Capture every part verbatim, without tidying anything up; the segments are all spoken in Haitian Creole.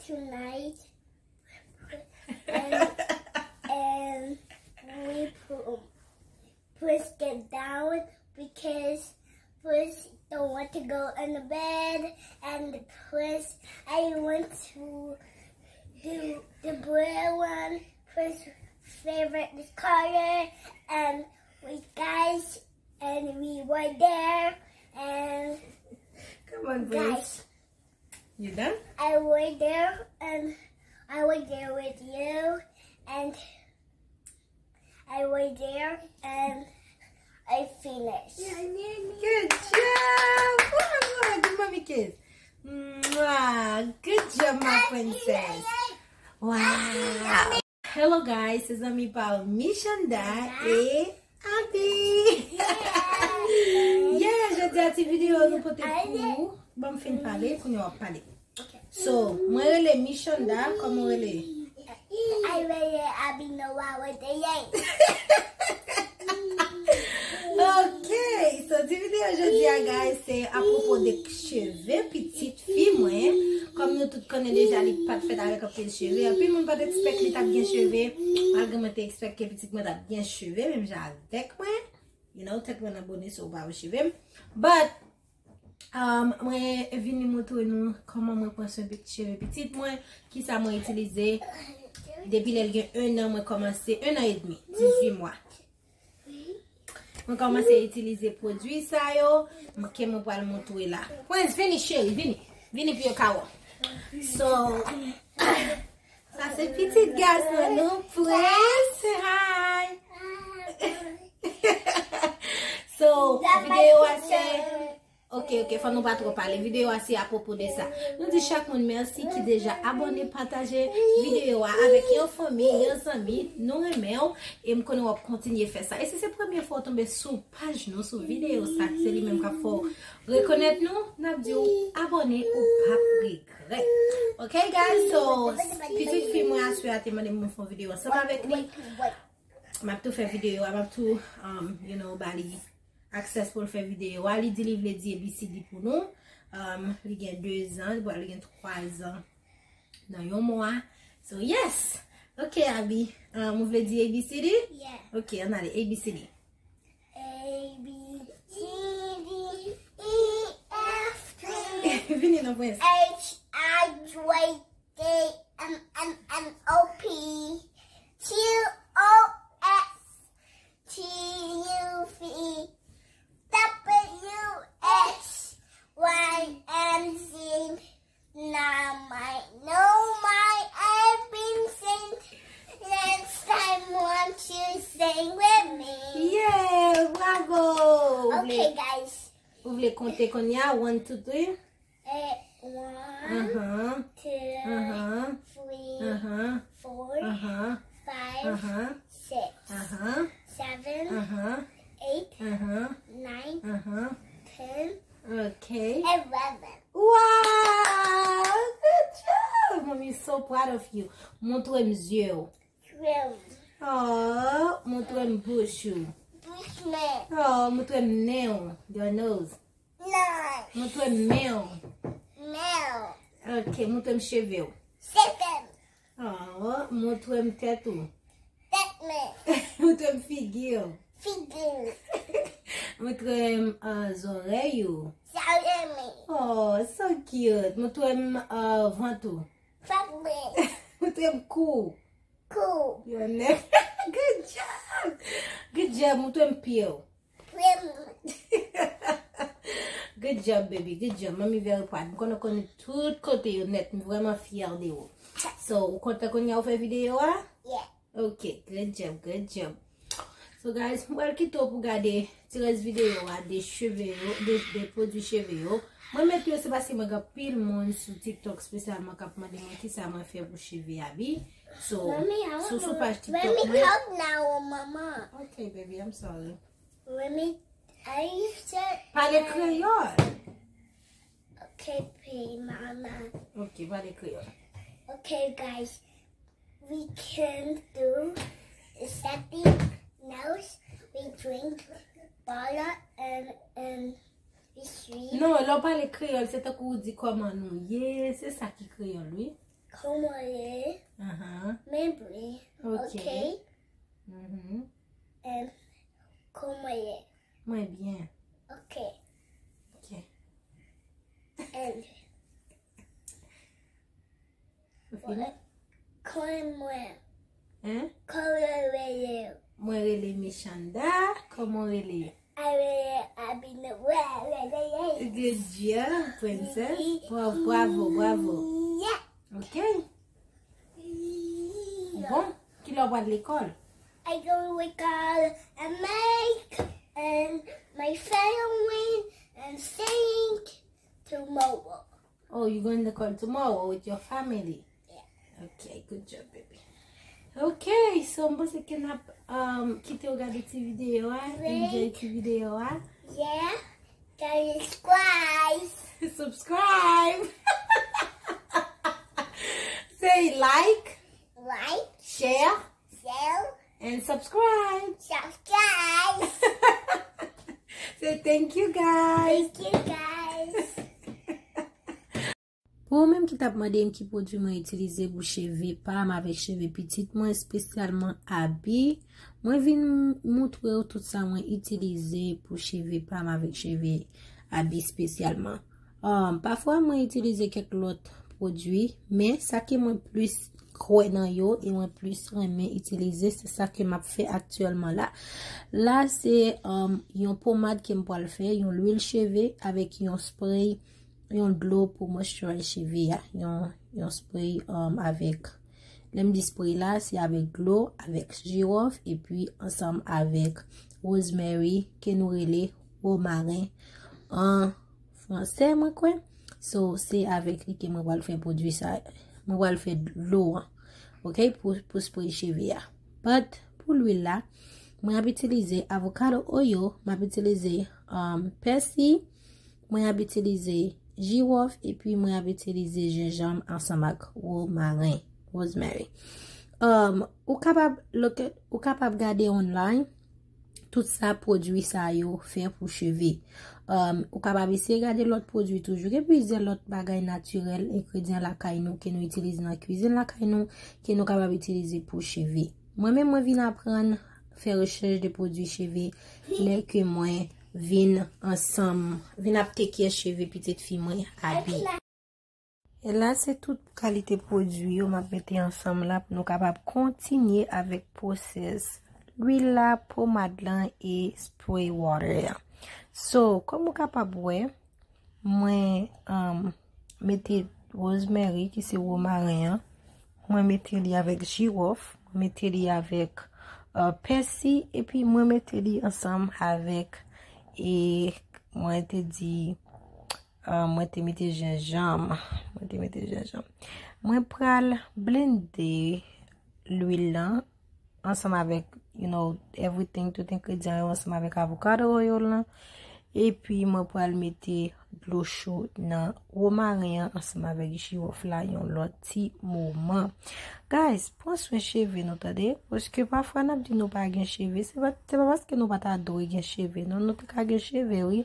tonight, and, and we put, Prince get down because Prince don't want to go in the bed, and Prince, I want to do the blue one. Prince favorite is color, and we guys, and we were there, and Come on, Prince. guys, You done? I were there, and I was there with you, and I was there, and I finished. Good job! Bravo, give mommy kiss. Mwah. Good job, my princess. Wow. Hello guys, se zanmi pa w Mishanda e Abby. Yeah, jodi a ti videyo nou pote pou ou. Bon, m fin pale, kounye a w ap pale. So, mwen rele Mishanda, kòman w rele? I really, I be know what was the yay. Ok, so ti videyo jodi a, guys, se apwopo de cheve pitit fi mwen. Kòm nou tout konnen deja, li pa t fèt avèk anpil cheve. Anpil moun pa t expect li t ap gen cheve. Malgre mwen te expect ke pitit mwen t ap gen cheve, menm jan avèk mwen. You know, tèt mwen nan bone, so ou pa wè cheve m. But, um, mwen vini montre nou kòman mwen pran swen pi- cheve pitit mwen, kisa mwen itilize. Depi lè l gen un an, mwen kòmanse, un an edmi, dizuit mwa. Mwen kòmanse itilize pwodui sa yo, ke mwen pral montre la. Prince, vini, cheri, vini. Vini pou yo ka wè. So, sa se pitit gason nou, Prince. Say hi. So, videyo a se Ok, ok, fò nou pa twò pale. Videyo a se apwopo de sa. Nou di chak moun mèsi ki deja abòne, pataje videyo a avèk yon fanmi, yon zanmi. Nou renmen w e m konnen w ap kontinye fè sa. E si se premye fwa w tonbe sou paj nou, sou videyo sa, se li menm k ap fè w rekonèt nou, n ap di w abòne, ou p ap regrèt. Ok, guys, so, pitit fi mwen aswè a te mande m pou m fè yon videyo ansanm avèk li. M ap tou fè videyo a, m ap tou, um, you know, ba li access pou l fè videyo a. Li di li vle di A B C D pou nou. Um, li gen de zan, li pral gen twa zan nan yon mwa. So, yes! Ok, Abby. Um, ou vle di A B C D? Yeah. Ok, ann ale. A B C D. A, B, C, D, E, F, G, Vini non, Prince. H, I, J, K, L, M, N, O, P, Q, R, S, T, U, V, W, X, Y, and Z. Now my, know my A B Cs. Next time, won't you sing with me? Yeah, bravo! Ou Okay, vle, guys. ou vle konte kounye a? One, two, three? Eh, one, Uh-huh. two, Uh-huh. three, Uh-huh. four, Uh-huh. five, Uh-huh. six, Uh-huh. seven, Uh-huh. eight, Uh-huh. nine, Uh-huh. ten, Okay. eleven. Wow! Good job! Mommy is so proud of you. Montre m zye w. Twelve. Oh, montre m bouch ou. Bushman. Oh, montre m nen w. Your nose. Nine. Montre m men w. Male. Ok, montre m cheve w. Seven. Oh, montre m tèt ou. Batman. Montre m figi w. Figure. Montre m uh, zòrèy ou. Salami. Oh, so cute. Montre m uh, vant ou. Family. Montre m kou w. Cool. Your neck. Good job. Good job. Montre m pye w. Prim. Good job, baby. Good job. Mami very proud. M konnen konnen tout kote yo nèt. M vrèman fyè de ou. So, ou kontan kounye a ou fè videyo a? Yeah. Ok, good job, good job. So guys, m pral kite w pou gade ti rès videyo a de cheve yo, de, de pwodui cheve yo. Mwen met yo se paske mwen gen pil moun sou TikTok espesyalman k ap mande mwen kisa mwen fè pou cheve a bi. So, Mommy, I want sou sou more. paj TikTok Let me mwen. Help now, Mama. Ok, baby, I'm sorry. Let me. I used to. Pale kreyòl. Okay, pay, Mama. Ok, pale kreyòl. Okay, guys, we can do something else. We drink water and and we sleep. Non, lè w pale kreyòl, se tankou ou di kòman nou ye, se sa ki kreyòl, wi. Kòman w ye? Ahan. Mwen byen. Ok. Ok. Mhm. And kòman w ye? Mwen byen. Ok. Ok. And Ou fini? Kòman mwen? Hein? Kòman w rele? Mwen rele Michanda. Kòman w rele? Mwen rele Abina. Mwen rele. Good job, princess. Bravo, bravo, bravo. Yeah. Ok. Bon, ki lè w pral lekòl? I go with all and make and my family and sing tomorrow. Oh, you going to call tomorrow with your family? Yeah. Ok, good job, baby. Ok, so m panse ke n ap um, kite w gade ti videyo a, Right. Enjoy ti videyo a. Yeah. Guys, subscribe. Subscribe! Say like, Like, share, share, and subscribe. Subscribe. Say thank you guys. Thank you guys. Pou ou menm ki t ap mande m ki pwodui mwen itilize pou cheve pa m avèk cheve pitit mwen, espesyalman Abi, mwen vin moutre w tout sa mwen itilize pou cheve pa m avèk cheve Abi espesyalman. Um, pafwa mwen itilize kèk lòt pwodui, men sa ke mwen plis kwè nan yo e mwen plis renmen itilize, se sa ke m ap fè aktyèlman la. La se um, yon pomad ke m pral fè, yon lwil cheve avèk yon spray, yon dlo pou moisturize cheve a, yon, yon spray um, avèk, lè m di spray la, se avèk dlo, avèk jiwòf, epi ansanm avèk rosemary, ke nou rele womaren an fransè, mwen kwè. So, se avèk li ke mwen pral fè pwodui sa, mwen pral fè dlo an, ok, pou, pou spray cheve a. But, pou lwil la, mwen ap itilize avocado oil, m ap itilize um, pèsi, mwen ap itilize jiwòf, epi mwen ap itilize jenjanm ansanm ak womaren, rosemary. Um, ou kapab look at, ou kapab gade online tout sa pwodui sa yo fè pou cheve. Um, ou kapab eseye gade lòt pwodui toujou. Gen plizyè lòt bagay natirèl, engredyan lakay nou ke nou itilize nan kwizin lakay nou, ke nou kapab itilize pou cheve. Mwen menm mwen vin aprann fè rechèch de pwodui cheve lè ke mwen vin ansanm, vin ap take care cheve pitit fi mwen Abi. E la se tout kalite pwodui yo m ap mete ansanm la pou nou kapab kontinye avèk pwosès lwil la, pomad lan e spray water an. So, kòm ou kapab wè, mwen um, mete rosemary ki se womaren an, mwen mete li avèk jiwòf, mwen mete li avèk uh, pèsi, epi mwen mete li ansanm avèk e mwen te di uh, mwen te mete jenjanm, mwen te mete jenjanm. Mwen pral blende lwil lan ansanm avèk, you know, everything, tout engredyan yo ansanm avèk avocado oil lan. Epi mwen pral mete dlo cho nan womaren an ansanm avèk jiwòf la yon lòt ti moman. Guys, pran swen cheve nou tande, paske pafwa n ap di nou pa gen cheve, se pa, se pa paske nou pa ta dwe gen cheve, non, nou te ka gen cheve wi.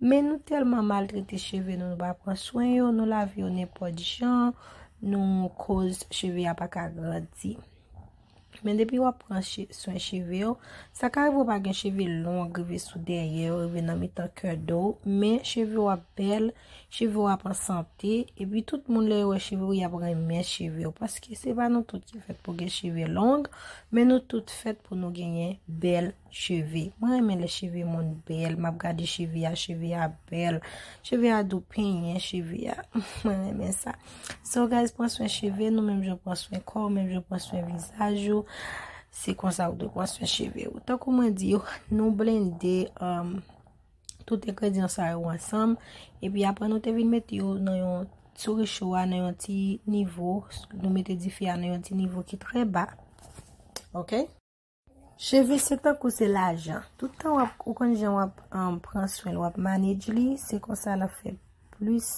Men nou tèlman maltrete cheve nou, nou pa pran swen yo, nou lave yo nenpòt jan, nou koz cheve a pa ka grandi. Men depi w ap pran swen cheve w, sa ka rive w pa gen cheve long rive sou dèyè w, rive nan mitan kè do w, men cheve w ap bèl, cheve w ap an sante, epi tout moun lè yo wè cheve w, y ap renmen cheve w. Paske se pa nou tout ki fèt pou gen cheve long, men nou tout fèt pou nou genyen bèl cheve. Mwen renmen lè cheve moun bèl, m ap gade cheve a, cheve a bèl, cheve a dou penyen, cheve a, mwen renmen sa. So guys, pran swen cheve nou menm jan w pran swen kò w, menm jan w pran swen vizaj ou. Se konsa ou dwe pran swen cheve ou. Tankou mwen di yo, nou blende um, tout engredyan sa yo ansanm. Epi apre nou te vin mete yo nan yon sou recho a nan yon ti nivo, nou mete dife a nan yon ti nivo ki trè ba. Ok? Cheve se tankou se lajan. Tout tan w ap, ou konn jan w ap um, pran swen l, w ap manage li, se konsa l ap fè plis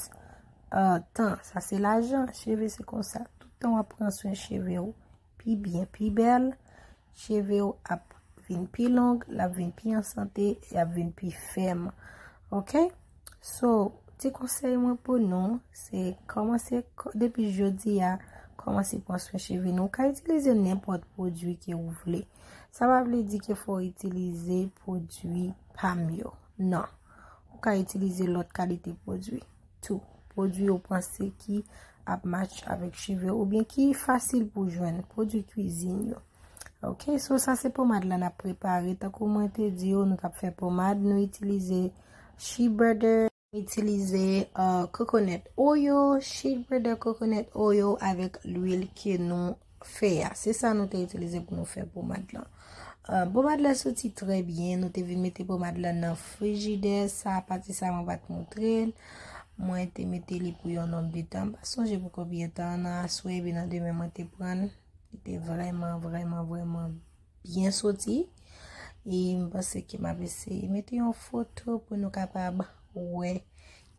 uh, tan. Sa se lajan, cheve se konsa. Tout tan w ap pran swen cheve w, pi byen, pi bèl, cheve w ap vin pi long, l ap vin pi an sante, l ap vin pi fèm. Ok? So, ti konsèy mwen pou nou, se kòmanse depi jodi a, kòmanse pran swen cheve nou. Ou ka itilize nenpòt pwodui ke ou vle. Sa pa vle di ke fò w itilize pwodui pa m yo. Non. Ou ka itilize lòt kalite pwodui tou. Pwodui ou panse ki ap match avèk cheve w oubyen ki fasil pou jwenn. Pwodui kwizin yo. Ok, so sa se pomad la n ap prepare. Tankou mwen te di w, nou t ap fè pomad, nou itilize Shea Butter, nou itilize uh, coconut oil, Shea Butter coconut oil avèk lwil ke nou fè a. Se sa nou te itilize pou nou fè pomad lan. Uh, pomad la soti trè byen. Nou te vin mete pomad la nan frijidè. Sa, pati sa mwen pa t montre l. Mwen te mete li pou yon nonb de tan. M pa sonje pou konbyen tan. Nan aswè epi nan demen mwen te pran l. Li te vrèman, vrèman, vrèman byen soti. E m panse ke m ap eseye mete yon foto pou nou kapab wè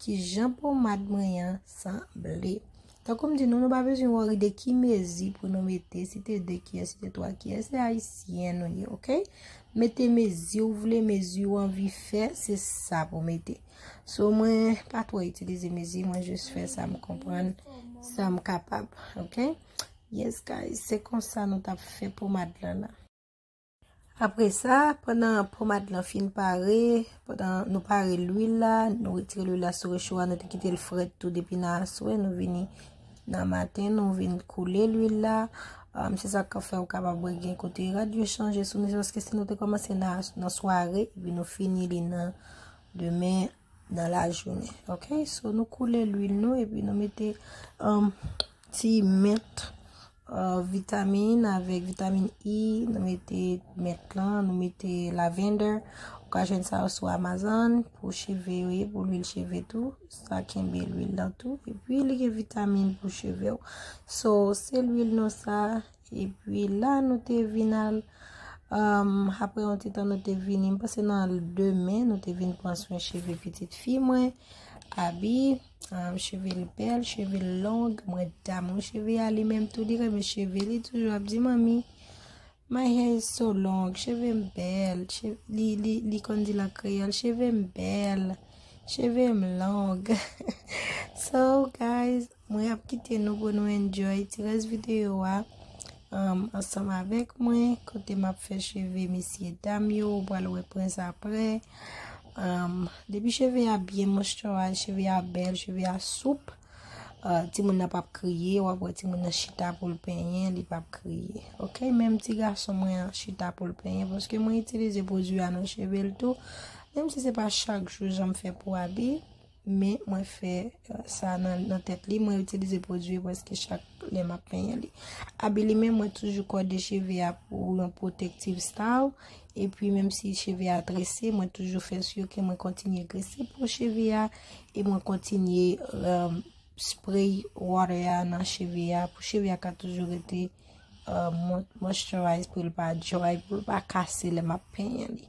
kijan pomad mwen an sanble. Tankou m di nou, nou pa bezwen wòri de ki mezi pou nou mete, si te de kiyès, si te twa kiyès, se ayisyen nou ye, ok? Mete mezi ou vle, mezi ou anvi fè, se sa pou mete. So, mwen pa twò itilize mezi, mwen jis fè sa m konprann, sa m kapab, ok? Yes, guys, se konsa nou t ap fè pomad lan la. Apre sa, pandan pomad lan fin pare, pandan nou pare lwil la, nou retire lwil la sou recho a, nou te kite l frèt tou depi nan aswè, nou vini nan maten, nou vin koule lwil la. Um, se sa k fè ou kapab wè gen kote rad yo chanje sou nou, se paske si nou te kòmanse nan, nan sware, epi nou fini li nan demen, nan lajounen. Ok, so nou koule lwil nou epi nou mete um, ti mint uh, vitamin avèk vitamin E, nou mete mint lan, nou mete lavender. Ou ka jwenn sa yo sou Amazon pou cheve yo ye, pou lwil cheve tou. Sa kenbe lwil lan tou. Epi li gen vitamin pou cheve w. So, se lwil nou sa. Epi la nou te vin al um, apre yon ti tan nou te vini, m panse nan demen nou te vin pran swen cheve pitit fi mwen, Abi. Um, cheve l bèl, cheve l long, mwen damou cheve a, li menm tou li renmen cheve, li toujou ap di manmi, my hair is so long, cheve m bèl, li, li, li konn di l an kreyòl, cheve m bèl, cheve m long. So guys, mwen ap kite nou pou nou enjoy ti rès videyo a um, ansanm avèk mwen, kote m ap fè cheve mesye dam yo, ou pral wè prens apre. Um, depi cheve a byen moisturize, cheve a bèl, cheve a soup, uh, timoun nan p ap kriye, w ap wè timoun nan chita pou l penyen, li p ap kriye. Ok, menm ti gason mwen an chita pou l penyen, paske mwen itilize pwodui a nan cheve l tou, menm si se pa chak jou jan m fè pou Abi. Men mwen fè uh, sa nan, nan tèt li. Mwen itilize pwodui prèske chak lè m ap penyen li. Abi li menm, mwen toujou kòde cheve a pou yon protective style. Epi menm si cheve a trese, mwen toujou fè si ke mwen kontinye grese po cheve a. E mwen kontinye um, spray water a nan cheve a pou cheve a ka toujou rete uh, moisturize pou l pa dry, pou l pa kase lè m ap penyen li.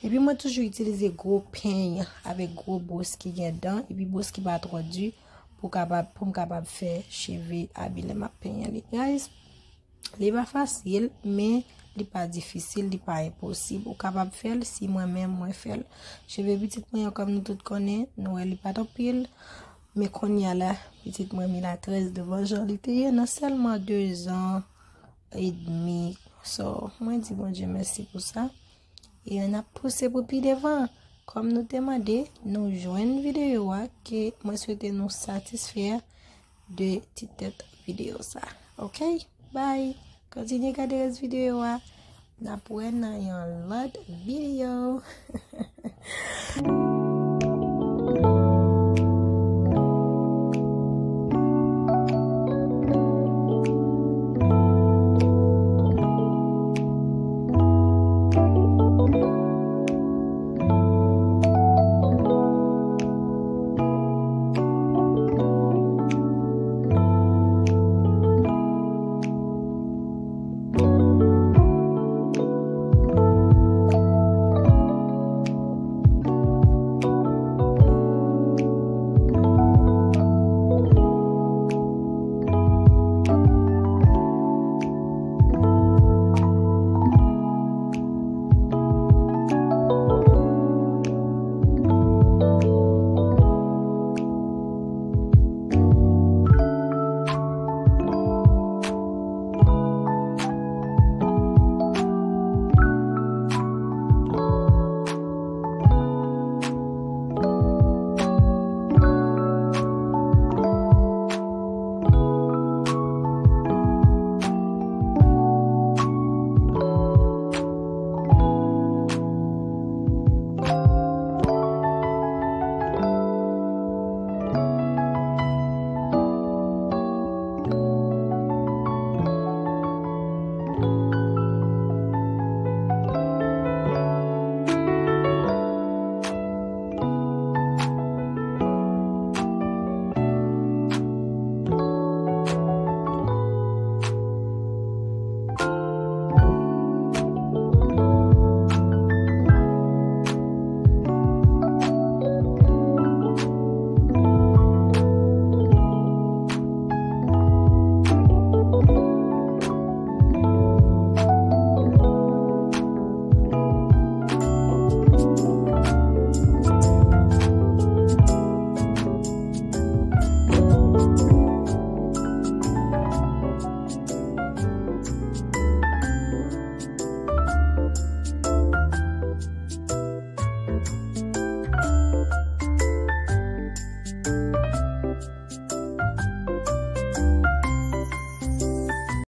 Epi mwen toujou itilize gwo peny avèk gwo bwòs ki gen dan, epi bwòs ki pa twò di pou kapab pou m kapab fè cheve Abi lè m ap penyen li. Guys, li pa fasil, men li pa difisil, li pa enposib. Ou kapab fè l si mwen menm mwen fè l. Cheve pitit mwen yo, kòm nou tout konnen, nou wè li pa t anpil. Men kounye a la, pitit mwen Mila trèz devan jan li te ye nan sèlman de zan edmi. So, mwen di Bondye mèsi pou sa. E n ap pouse pou pi devan. Kòm nou te mande, nou jwenn videyo a ke mwen swete nou satisfè de ti tèt videyo sa. Ok? Bye! Kontinye gade rès videyo a. N ap wè nan yon lòt videyo.